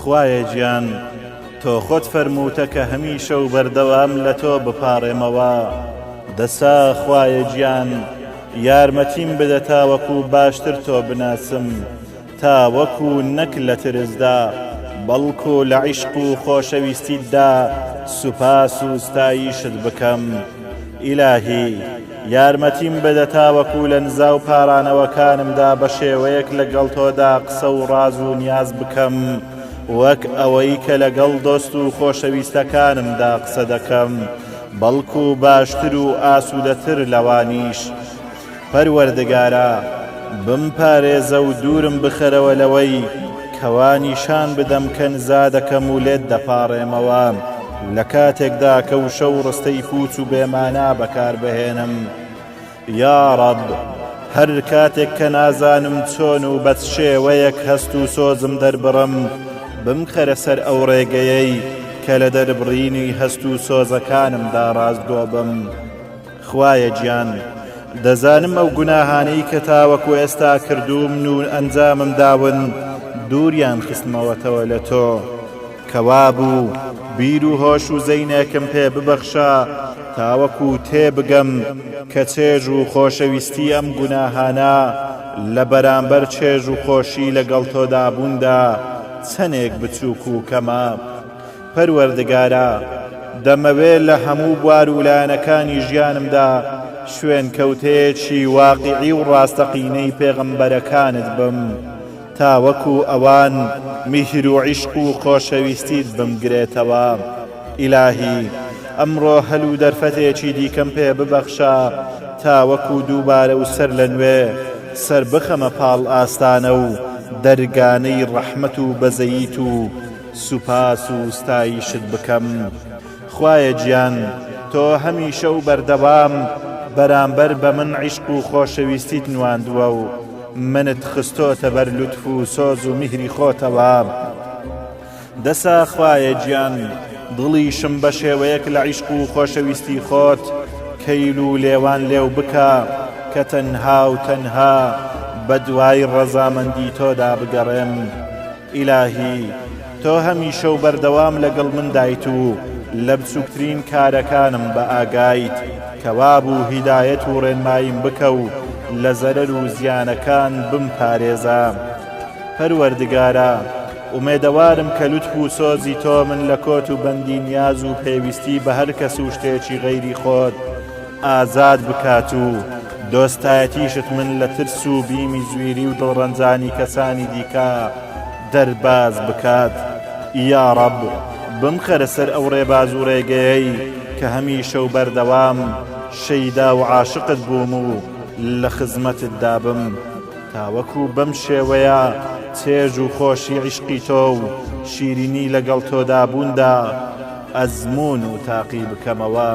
خوایە گیان تۆ خۆت فەرمووتە کە هەمیشە و بەردەوام لە تۆ بپاڕێمەوە، دەسا خوایە گیان یارمەتیم بدە تاوەکو باشتر تۆ بناسم، تا وەکو نەک لە ترسدا، بەڵکو لە عیشق و خۆشەویستیتدا سوپاس و ستایشت بکەم. ئیلاهی، یارمەتیم بدە تاوەکو لە نزا و پاڕانەوەکانمدا بە شێوەیەک لەگەڵ تۆدا قسە و ڕاز و نیاز بکەم وەک ئەوەی کە لەگەڵ دۆست و خۆشەویستەکانمدا قسە دەکەم، بەڵکو باشتر و ئاسوودەتر لەوانیش. پەروەردگارا بمپارێزە و دوورم بخەرەوە لەوەی کەوا نیشان بدەم کە نزا دەکەم و لێت دەپاڕێمەوە لە کاتێکدا کە وشە و ڕستەی پووچ و بێمانا بەکاربهێنم. یاڕەب هەر کاتێک کە نازانم چۆن و بە چ شێوەیەک هەست و سۆزم دەربڕم بمخەرە سەر ئەو ڕێگەیەی کە لە دەربڕینی هەست و سۆزەکانمدا ڕاستگۆ بم. خوایە گیان دەزانم ئەو گوناهانەی کە تاوەکو ئێستا کردوومن و ئەنجامم داون دووریان خستمەوەتەوە لە تۆ کەوابوو بیر و هۆش و زەینێکم پێ ببەخشە تاوەکو تێبگەم کە چێژ و خۆشەویستی ئەم گوناهانە لە بەرامبەر چێژ و خۆشی لەگەڵ تۆدا بووندا چەنێک بچووک و کەمە. پەروەردگارا دەمەوێ لە هەموو بوار و لایەنەکانی ژیانمدا شوێنکەوتەیەکی واقیعی و ڕاستەقینەی پێغەمبەرەکانت بم تا وەکو ئەوان میهر و عیشق و خۆشەویستیت بمگرێتەوە. ئیلاهی ئەمڕۆ هەل و دەرفەتێکی دیکەم پێ ببەخشە تا وەکو دووبارە و سەر لە نوێ سەر بخەمە پاڵ ئاستانە و دەرگانەی ڕەحمەت و بەزەییت و سوپاس و ستایشت بکەم خوایە گیان تۆ هەمیشە و بەردەوام بەرامبەر بە من عیشق و خۆشەویستیت نواندووە و منت خستۆتە بەر لوتف و سۆز و میهری خۆتەوە دەسا خوایە گیان دڵیشم بە شێوەیەک لە عیشق و خۆشەویستی خۆت کەیل و لێوان لێو بکە کە تەنها و تەنها بە دوای ڕەزامەندی تۆدا بگەڕێم. ئیلاهی تۆ هەمیشە و بەردەوام لەگەڵ مندایت و لە بچووکترین کارەکانم بە ئاگایت، کەوابوو هیدایەت و ڕێنماییم بکە و لە زەرەر و زیانەکان بمپارێزە. پەروەردگارا، ئومێدەوارم کە لوتف و سۆزی تۆ من لە کۆت و بەندی نیاز و پێویستی بە هەر کەس و شتێکی غەیری خۆت ئازاد بکات و دۆستایەتیشت من لە ترس و بیمی زویری و دڵڕەنجانی کەسانی دیکە دەرباز بکات. یاڕەب بمخەرە سەر ئەو ڕێباز و ڕێگەیەی کە هەمیشە و بەردەوام شەیدا و عاشقت بووم و لە خزمەتتدا بم تاوەکو بەم شێوەیە چێژ و خۆشی عیشقی تۆ و شیرینی لەگەڵ تۆدا بووندا ئەزموون و تاقی بکەمەوە.